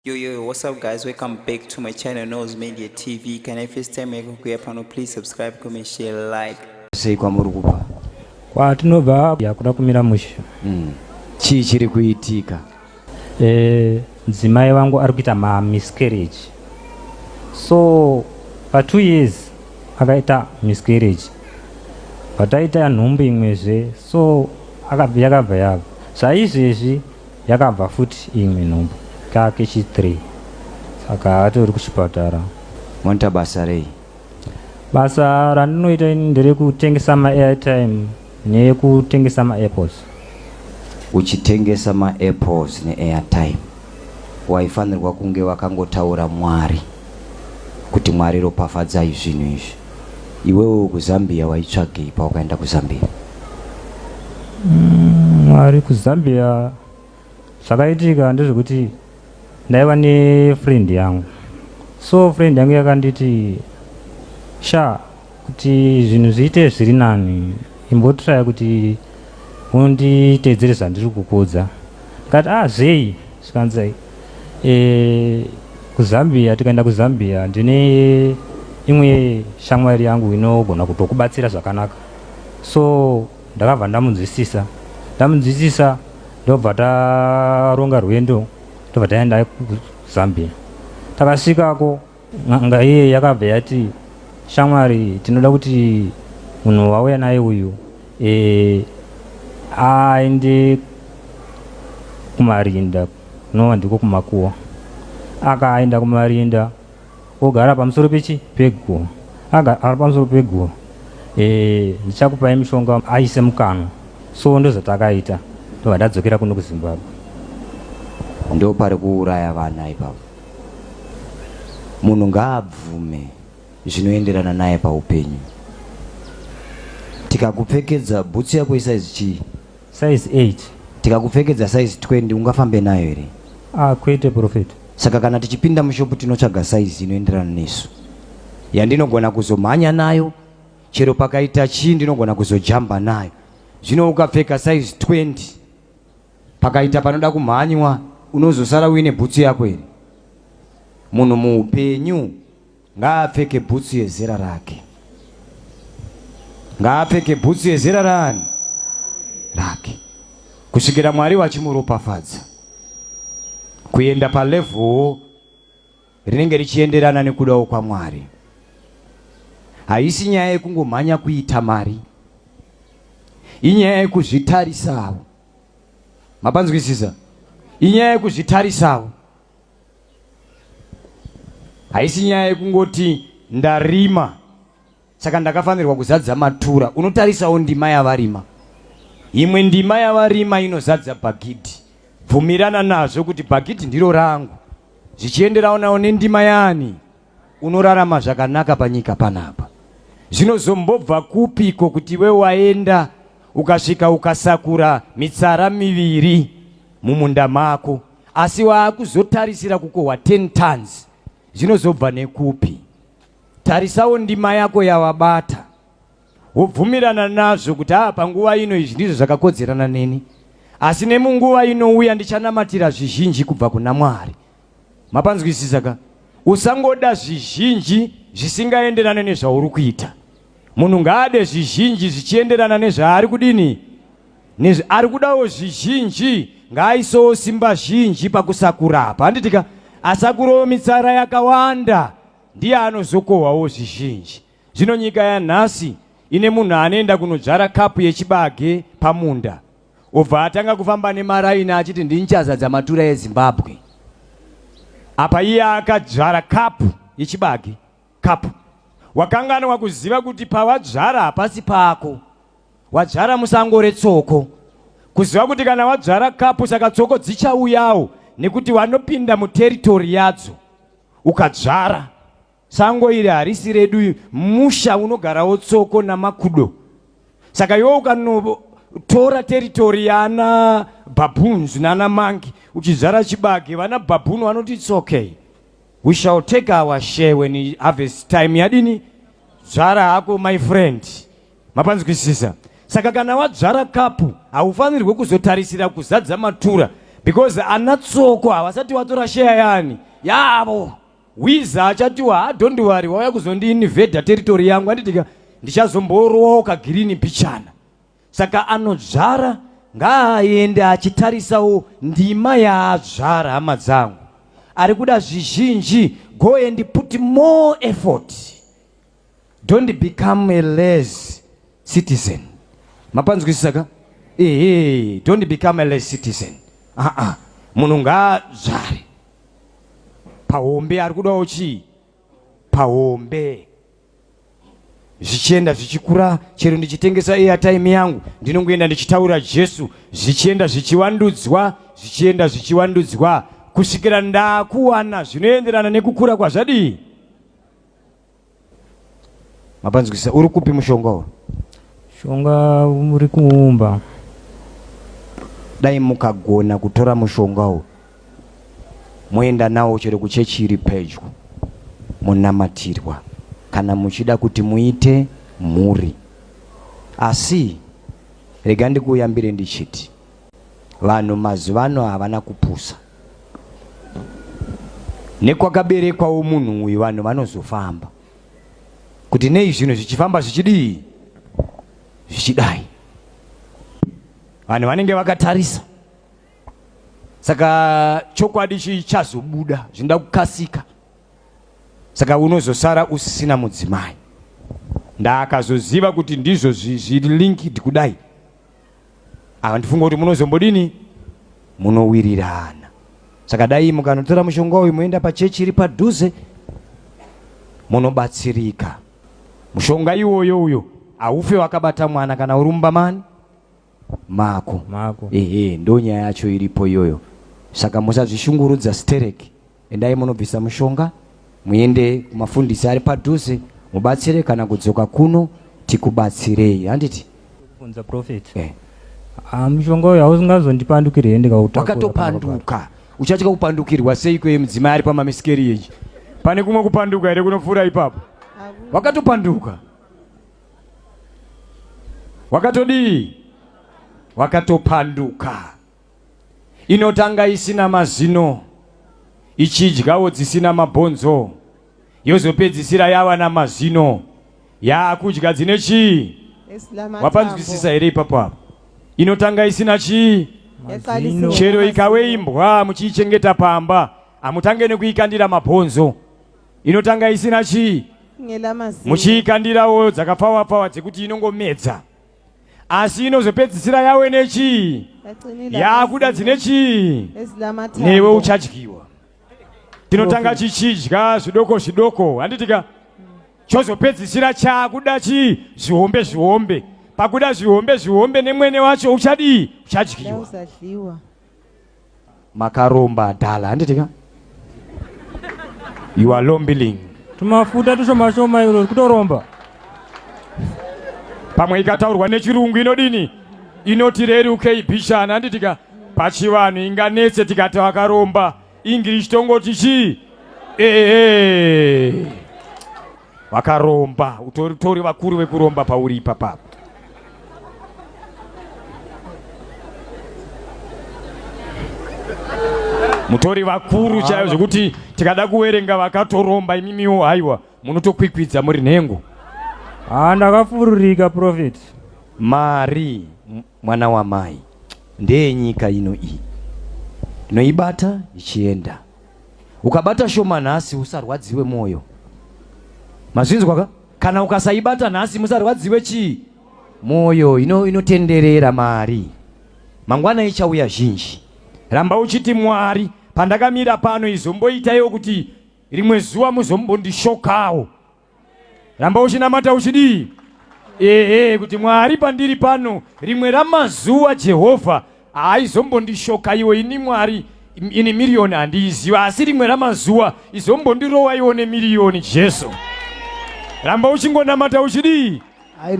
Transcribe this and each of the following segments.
Yo, yo, what's up, guys? Welcome back to my channel, Nose Media TV. Can I first time kuya pano, please subscribe, comment, share, like. Sei kwamuri kubva? Kwatinobva yakuda kumira mushe. Chii chiri kuitika? Mudzimai wangu ari kuita mamiscarriage, so pa2 years akaita miscarriage, pataita nhumbu imwezve, so yakabva yabva. Zvaizvezvi yakabva futi imwe nhumbu kakechi3, saka atori kuchipatara. Moita basa rei? Basa randinoita ini nderekutengesa maairtime nekutengesa maapples. Uchitengesa maapples neairtime, waifanirwa kunge wakangotaura Mwari kuti, "Mwari, ropafadzai zvinhu izvi." Iwewe kuZambia waitsvagei pawakaenda kuZambia? Mwari kuZambia, zvakaitika ndezvekuti ndaiva nefriend yangu, so friend yangu yakanditi, "Sha, kuti zvinhu zviite zviri nani, imbotraya kuti unditedzere zvandiri kukuudza." Ndikati, "Ah, zvei?" Zvikanzi, "KuZambia, tikaenda kuZambia, ndine imwe shamwari yangu inogona kutokubatsira zvakanaka." So ndakabva ndamunzwisisa, ndamunzwisisa, ndobva taronga rwendo, ndobva taenda kuZambia. Takasvikako, n'anga iye yakabva yati, "Shamwari, tinoda kuti munhu wauya naye uyu aende kumarinda, kunova ndiko kumakuwa. Akaenda kumarinda, ogara pamusoro pechi peguva. Ari pamusoro peguva, ndichakupai mishonga aise mukanwa." So ndozvatakaita, ndobva ndadzokera kuno kuZimbabwe. Ndo pari kuuraya vana ipapo. Munhu ngaabvume zvinoenderana naye paupenyu. Tikakupfekedza bhutsu yako isaizi chii? Size 8. Tikakupfekedza size 20, ungafambe nayo here? Ah, kwete, prophet. Saka kana tichipinda mushopu, tinotsvaga saizi inoenderana nesu, yandinogona kuzomhanya nayo chero pakaita chii, ndinogona kuzojamba nayo. Zvino ukapfeka size 20, pakaita panoda kumhanywa, unozosara uine bhutsu yako here? Munhu muupenyu ngaapfeke bhutsu yezera rake, ngaapfeke bhutsu yezera rani rake kusvikira Mwari vachimuropafadza kuenda palevel rinenge richienderana nekudawo kwaMwari. Haisi nyaya yekungomhanya kuita mari, inyaya yekuzvitarisawo. Mapanzwisisa? Inyaya yekuzvitarisawo, haisi nyaya yekungoti ndarima saka ndakafanirwa kuzadza matura. Unotarisawo ndima yavarima. Imwe ndima yavarima inozadza bhagidhi, bvumirana nazvo kuti bhagidhi ndiro rangu, zvichienderawo nawo nendima yani. Unorarama zvakanaka panyika panapa. Zvinozombobva kupiko kuti iwe waenda ukasvika ukasakura mitsara miviri mumunda mako, asi waakuzotarisira kukohwa 10 tons? Zvinozobva nekupi? Tarisawo ndima yako yawabata, wobvumirana nazvo kuti, "Aa, panguva ino izvi ndizvo zvakakodzerana neni, asi nemunguva inouya ndichanamatira zvizhinji kubva kuna Mwari." Mapanzwisisa ka? Usangoda zvizhinji zvisingaenderane nezvauri kuita. Munhu ngaade zvizhinji zvichienderana nezvaari kudini, ari kudawo zvizhinji, ngaaisewo simba zhinji pakusakurapa, handitika? Asakurewo mitsara yakawanda, ndiye anozokohwawo zvizhinji. Zvino nyika yanhasi ine munhu anoenda kunodzvara kapu yechibage pamunda, obva atanga kufamba nemaraini achiti, "Ndinchazadza matura eZimbabwe." Apa iye akadzvara kapu yechibage, kapu. Wakanganwa kuziva kuti pawadzvara hapasi pako, wadzvara musango retsoko. Kuziva kuti kana wadzvara kapu, saka tsoko dzichauyawo nekuti wanopinda muterritory yadzo. Ukadzvara sango iri harisi redu, musha unogarawo tsoko namakudo. Saka iwe ukanotora territory yana baboons nana monkey uchizvara chibage, vana baboon vanoti, "It's okay, we shall take our share when harvest time yadini. Dzvara hako, my friend." Mapanzwisisa? Saka kana wadzvara kapu, haufanirwe kuzotarisira kuzadza matura. Because ana Tsoko havasati vatora share yani yavo. Wiza achatiwa ha don't worry wauya kuzondiinveda territory yangu handitika ndichazomborowawo kagirini mbichana. Saka anodzvara ngaaende achitarisawo ndima yaadzvara hama dzangu. Ari kuda zvizhinji go and put more effort. Don't become a lazy citizen. Mapanzwisisa ka? Ehe, don't become a lazy citizen. Ah ah. Munhu ngaadzvare. Pahombe ari kudawo chii? Pahombe. Zvichienda zvichikura chero ndichitengesa airtime yangu ndinongoenda ndichitaura Jesu zvichienda zvichiwandudzwa zvichienda zvichiwandudzwa kusvikira ndakuwana zvinoenderana nekukura kwazvadii. Mapanzwisisa uri kupi mushonga uyu? Mushonga uri kuumba. Dai mukagona kutora mushonga uyu moenda nawo chero kuchechi iri pedyo monamatirwa kana muchida kuti muite mhuri. Asi rega ndikuyambire ndichiti Vanhu mazuvano havana kupusa. Nekwakaberekwawo munhu uyu vanhu vanozofamba. Kuti nei zvinhu zvichifamba zvichidii? Zvichidai. Vanhu vanenge vakatarisa. Saka chokwadi chichazobuda zvinoda kukasika. Saka unozosara usisina mudzimai. Ndakazoziva kuti ndizvo zviri linked kudai. Handifunga kuti munozombodini munowirirana. Saka dai mukanotora mushonga uyu moenda pachechi iri padhuze munobatsirika. Mushonga iwoyo uyo haufe wakabata mwana kana uri mumba mani mako. Mako. Ehe, ndo nyaya yacho iripo iyoyo. Saka musazvishungurudza stereki. Endai munobvisa mushonga muende kumafundisi ari padhuze mubatsire kana kudzoka kuno tikubatsirei handiti? Kubvunza prophet. Eh. Ah, mushonga uyu hausingazondipandukiri here ndikautakura? Wakatopanduka. Uchatya kupandukirwa sei kweye mudzimai ari pamamiscarriage? Pane kumwe kupanduka here kunopfuura ipapo? Wakatopanduka. Wakatodii? Wakatopanduka. Inotanga isina mazino ichidyawo dzisina mabhonzo yozopedzisira yava namazino yaakudya dzine chii? Wapanzwisisa here ipapo apo? Inotanga isina chii? Chero ikawe imbwa muchiichengeta pamba hamutange nekuikandira mabhonzo. Inotanga isina chii? Muchiikandirawo dzakapfawa pfawa dzekuti inongomedza. Asi inozopedzisira yawe nechii? Yakuda dzine chii? Newe uchadyiwa. Tinotanga chichidya zvidoko zvidoko, handitika? Chozopedzisira chakuda chii? Zvihombe zvihombe. Pakuda zvihombe zvihombe nemwene wacho uchadii? Uchadyiwa. Makaromba dhala, handitika? You are lombiling. Tumafuta tushoma shoma iro kutoromba. Pamwe ikataurwa nechirungu inodini? Inoti rerukei bishana, handitika? Pachivanhu inganetse tikati vakaromba. English tongoti chii? Ehe. Vakaromba, utori vakuru vekuromba pauri ipapapa. Mutori vakuru chaivo zvekuti tikada kuwerenga vakatoromba imimiwo haiwa munotokwikwidza muri nhengo. Ah, ndakafururika prophet. Mari mwana wamai ndeyenyika ino iyi. Tinoibata ichienda. Ukabata shoma nhasi usarwadziwe moyo. Mazvinzwa ka? Kana ukasaibata nhasi musarwadziwe chii? Moyo ino inotenderera mari. Mangwana ichauya zhinji. Ramba uchiti Mwari pandakamira pano izomboitaiwo kuti rimwe zuva muzombondishokawo. Ramba uchinamata uchidii? Ehe, kuti Mwari pandiri pano rimwe ramazuva Jehovha haayizombondishoka iwe ini Mwari ini miriyoni handiiziva asi rimwe ramazuva izombondirowa iwo nemiriyoni Jesu. Ramba uchingonamata uchidii?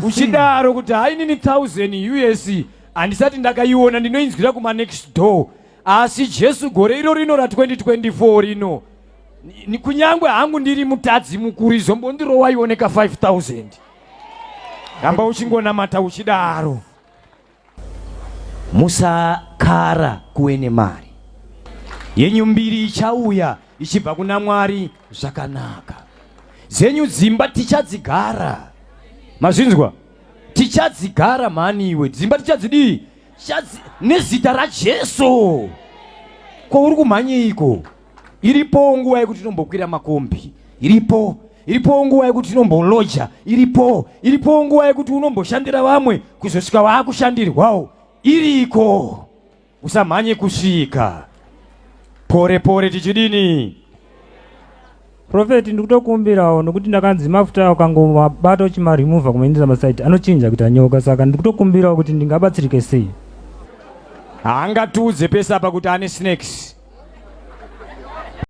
Uchidaro kuti hainini 1000 US handisati ndakaiona ndinoinzwira kuma next door asi Jesu gore iro rino ra 2024 rino kunyangwe hangu ndiri mutadzi mukuru izombondirowa ioneka 5000 ramba uchingonamata uchidaro musakara kuwe nemari. Yenyu mbiri ichauya ichibva kuna Mwari zvakanaka. Dzenyu dzimba tichadzigara. Mazvinzwa? Tichadzigara mhani iwe. Dzimba tichadzidii? Chadzi nezita raJesu. Ko uri kumhanyeiko? Iripo nguva yekuti tinombokwira makombi. Iripo. Iripo nguva yekuti tinomboloja. Iripo. Iripo nguva yekuti unomboshandira vamwe kuzosvika waakushandirwawo. Iriko. Usamhanye kusvika. Pore pore tichidini? Prophet ndikutokumbirawo nokuti ndakanzi mafuta ukangomabata uchimaremova kumaendesa masaidi anochinja kuita nyoka saka ndikutokumbirawo kuti ndingabatsirike sei. Haangatiudze pese apa kuti ane snakes.